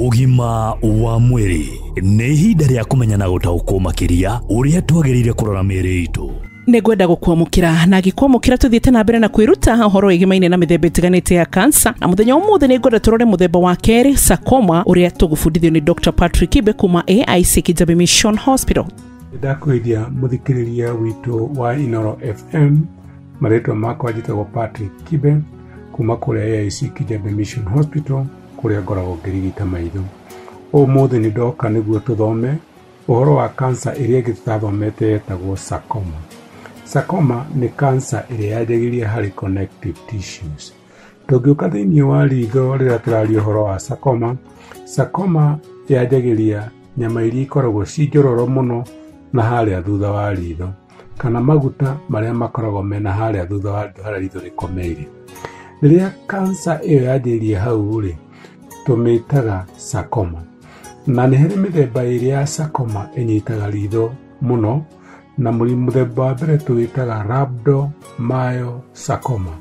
Ũgima wa mwĩrĩ nĩ ihinda rĩa kũmenya na gũtaũkwo makĩria ũrĩa twagĩrĩire kũrora mĩĩrĩ itũ. Nĩngwenda gũkwamũkĩra na ngĩkwamũkĩra tũthiĩte na mbere na kwĩruta ũhoro wĩgimaine na mĩthemba ĩtiganĩte ya kansa, na mũthenya ũmũthĩ nĩngwenda tũrore mũthemba wa kerĩ, sarcoma, ũrĩa tũgũbundithio nĩ Dr. Patrick Kibe kuma AIC Kijabe Mission Hospital. Ndakwĩria mũthikĩrĩria witũ wa Inoro FM, marĩtwa makwa njĩtagwo Patrick Kibe kuma kũrĩa AIC Kijabe Mission Hospital, kũrĩa ngoragwo ngĩrigita maitho. Ũmũthĩ nĩ ndoka nĩguo tũthome ũhoro wa kansa ĩrĩa ĩngĩ tũtathomete yetagwo sarcoma. Sarcoma nĩ kansa ĩrĩa yanjagĩrĩria harĩ connective tissues. Tũngĩũka thĩinĩ wa ritho rĩrĩa tũraria ũhoro wa sarcoma, sarcoma yanjagĩrĩria nyama iria ikoragwo ci njororo mũno na harĩa thutha wa ritho, kana maguta marĩa makoragwo mena harĩa thutha wa ritho harĩa ritho rĩkomeire. Rĩrĩa kansa ĩyo yanjĩrĩria hau rĩ, tũmĩtaga sarcoma. Na nĩ harĩ mĩthemba ĩrĩ ya sarcoma ĩnyitaga ritho mũno, na mũthemba wa mbere tũwĩtaga rhabdomyosarcoma.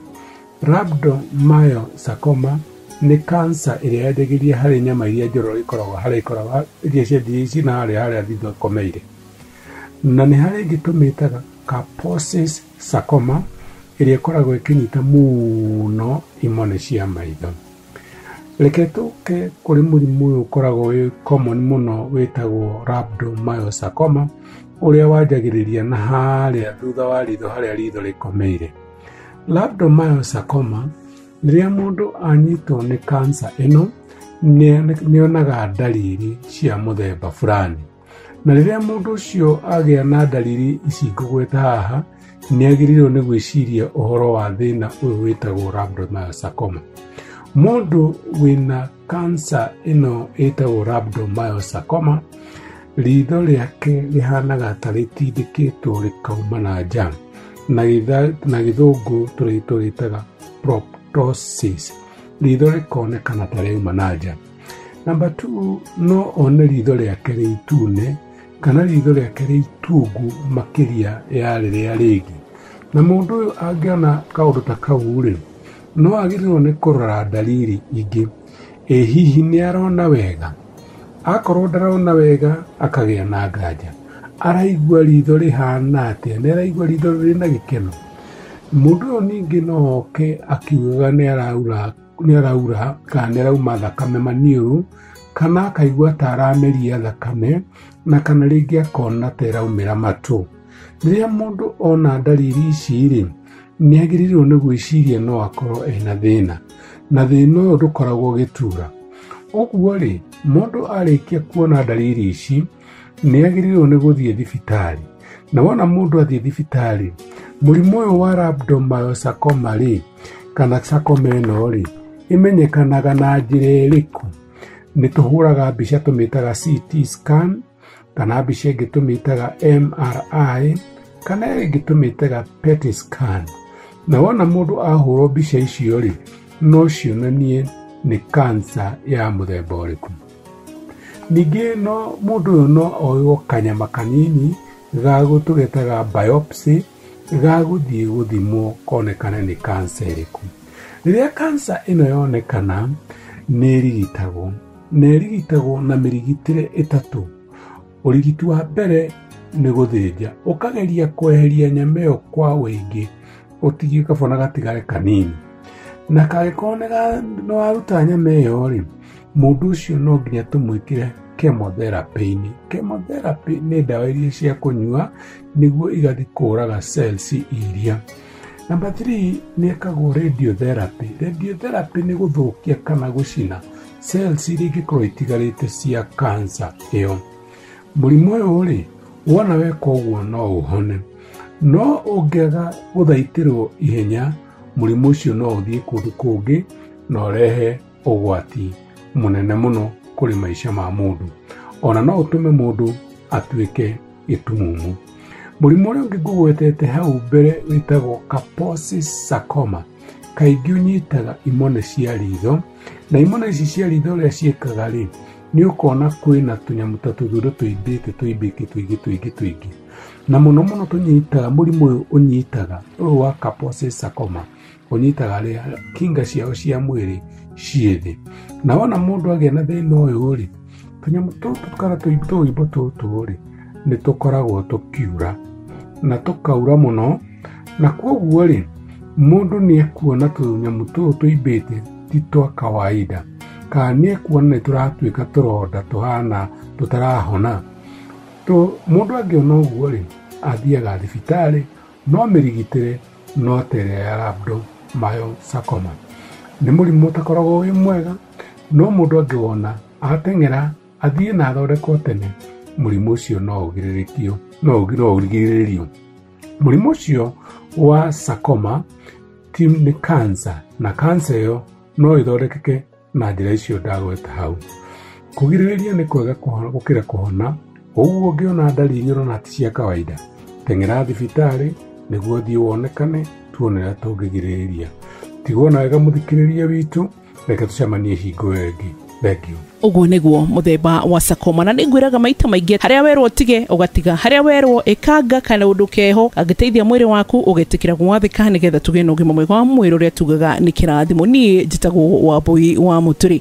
Rhabdomyosarcoma nĩ kansa ĩrĩa yanjagĩrĩria harĩ nyama iria njororo ikoragwo harĩa ikoragwo iria cianjĩrĩirie cina harĩa harĩa ritho ĩkomeire. Na nĩ harĩ ĩngĩ tũmĩtaga Kaposi's sarcoma ĩrĩa ĩkoragwo ĩkĩnyita mũno imone cia maitho. Reke tũke kũrĩ mũrimũ ũyũ ũkoragwo wĩ common mũno wĩtagwo rhabdomyosarcoma, ũrĩa wanjagĩrĩria na harĩa thutha wa ritho harĩa ritho rĩkomeire. Rhabdomyosarcoma, rĩrĩa mũndũ anyitwo nĩ kansa ĩno, nĩonaga ndariri cia mũthemba fulani. Na rĩrĩa mũndũ ũcio agĩa na ndariri ici ngũgweta haha, nĩagĩrĩirwo nĩ gwĩciria ũhoro wa thĩna ũyũ wĩtagwo rhabdomyosarcoma. Mũndũ wĩna kansa ĩno ĩtagwo rhabdomyosarcoma, ritho rĩake rĩhanaga ta rĩtindĩkĩtwo rĩkauma na nja, na gĩthũngũ tũrĩtaga proptosis, ritho rĩkonekana ta rĩauma na nja. Namba 2, no one ritho rĩake rĩ itune kana ritho rĩake rĩ itungu makĩria ya rĩrĩa rĩngĩ. Na mũndũ ũyũ angĩona kaũndũ ta kau rĩ, no agĩrĩirwo nĩ kũrora ndariri ingĩ. Ĩ hihi nĩ arona wega? Akorwo ndarona wega akagĩa na nganja. Araigua ritho rĩhana atĩa? Nĩ araigua ritho rĩna gĩkeno? Mũndũ ũyũ ningĩ no oke akiugaga nĩ araura kana nĩ arauma thakame maniũrũ, kana akaigua ta arameria thakame, na kana rĩngĩ akona ta ĩraumĩra matũ. Rĩrĩa mũndũ ona ndariri ici rĩ, nĩ agĩrĩirwo nĩ gwĩciria no akorwo ena thĩna, na thĩna ũyũ ndũkoragwo ũgĩtura. Ũguo rĩ, mũndũ arĩkia kuona ndariri ici, nĩ agĩrĩirwo nĩ gũthiĩ thibitarĩ. Na wona mũndũ athiĩ thibitarĩ, mũrimũ ũyũ wa rhabdomyosarcoma rĩ, kana sarcoma ĩno rĩ, ĩmenyekanaga na njĩra ĩrĩkũ? Nĩ tũhũraga mbica tũmĩtaga CT scan, kana mbica ĩngĩ tũmĩtaga MRI, kana ĩngĩ tũmĩtaga PET scan. Na wona mũndũ ahũrwo mbica icio rĩ, no cionanie nĩ kansa ya mũthemba ũrĩkũ. Ningĩ no mũndũ ũyũ no oywo kanyama kanini ga tũgetaga biopsy, ga gũthiĩ gũthimwo konekane nĩ kansa ĩrĩkũ. Rĩrĩa kansa ĩno yonekana, nĩ ĩrigitagwo, na ĩrigitagwo na mĩrigitĩre ĩtatũ. Ũrigiti wa mbere nĩ gũthĩnja, ũkageria kweheria nyama ĩyo kwa ũingĩ, ũtigie kabona gatigare kanini. Na kangĩkorwo nĩ waruta nyama ĩyo rĩ, mũndũ ũcio no nginya tũmwĩkĩre chemotherapy-inĩ. Chemotherapy nĩ ndawa iria cia kũnyua nĩguo igathiĩ kũraga cells iria. Namba 3 nĩ ĩkagwo radiotherapy. Radiotherapy nĩ gũthũkia kana gũcina cells iria ingĩkorwo itigarĩte cia cancer ĩyo. Mũrimũ ũyũ rĩ, wona weka ũguo no ũhone, no ũngĩaga gũthaitĩrwo ihenya, mũrimũ ũcio no ũthiĩ kũndũ kũngĩ na ũrehe ũgwati mũnene mũno kũrĩ maica ma mũndũ. Ona no ũtũme mũndũ atuĩke gĩtumumu. Mũrimũ ũrĩa ũngĩ ngũgwetete hau mbere wĩtagwo Kaposi's sarcoma. Kaingĩ ũnyitaga imone cia ritho, na imone ici cia ritho ũrĩa ciĩkaga rĩ, nĩ ũkona kwĩna tũnyamũ ta tũthundo tũimbĩte tũimbĩte tũingĩ tũingĩ tũingĩ. Na mũno mũno tũnyitaga mũrimũ ũyũ ũnyitaga ũyũ wa Kaposi's sarcoma ũnyitaga arĩa kinga ciao cia mwĩrĩ ciĩ thĩ. Na wona mũndũ agĩa na thĩna ũyũ rĩ, tũnyamũ tũtũ kana tũimbo tũtũ rĩ, nĩ tũkoragwo tũkiura na tũkaura mũno, na kwoguo rĩ, mũndũ nĩ ekuona tũnyamũ tũtũ tũimbĩte ti twa kawaida, kana nĩ ekuona nĩ tũratuĩka tũronda tũhana tũtarahona. Mũndũ angĩona ũguo rĩ, athiaga thibitarĩ, no mĩrigitĩre no ta ĩrĩa ya rhabdomyosarcoma. Nĩ mũrimũ ũtakoragwo wĩ mwega, no mũndũ angĩwona ateng'era athiĩ na athondekwo tene, mũrimũ ũcio no ũgirĩrĩkio, no ũrigĩrĩrio. Mũrimũ ũcio wa sarcoma ti nĩ cancer, na cancer ĩyo no ĩthondekeke na njĩra icio ndagweta hau. Kũgirĩrĩria nĩ kwega gũkĩra kũhona, ũguo ũngĩona ndariri ũrona ti cia kawaida, teng'era thibitarĩ nĩguo ũthiĩ wonekane, tuone ũrĩa tũngĩgirĩrĩria. Tigwo na wega mũthikĩrĩria witũ, reke tũcemanie hingo ĩyo ĩngĩ. Thank you. Ũguo nĩguo mũthemba wa sarcoma, na nĩ ngwĩraga maita maingĩ, harĩa werwo tige ũgatiga, harĩa werwo ĩkanga kana ũndũ keho angĩteithia mwĩrĩ waku ũgetĩkĩra gwathĩka, nĩgetha tũgĩe na ũgima mwega wa mwĩrĩ ũrĩa tugaga nĩ kĩrathimo. Niĩ njĩtagwo Wambui wa Mũturi.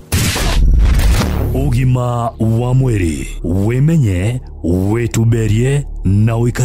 Ũgima wa mwĩrĩ, wĩmenye, wĩtumberie na ũikare.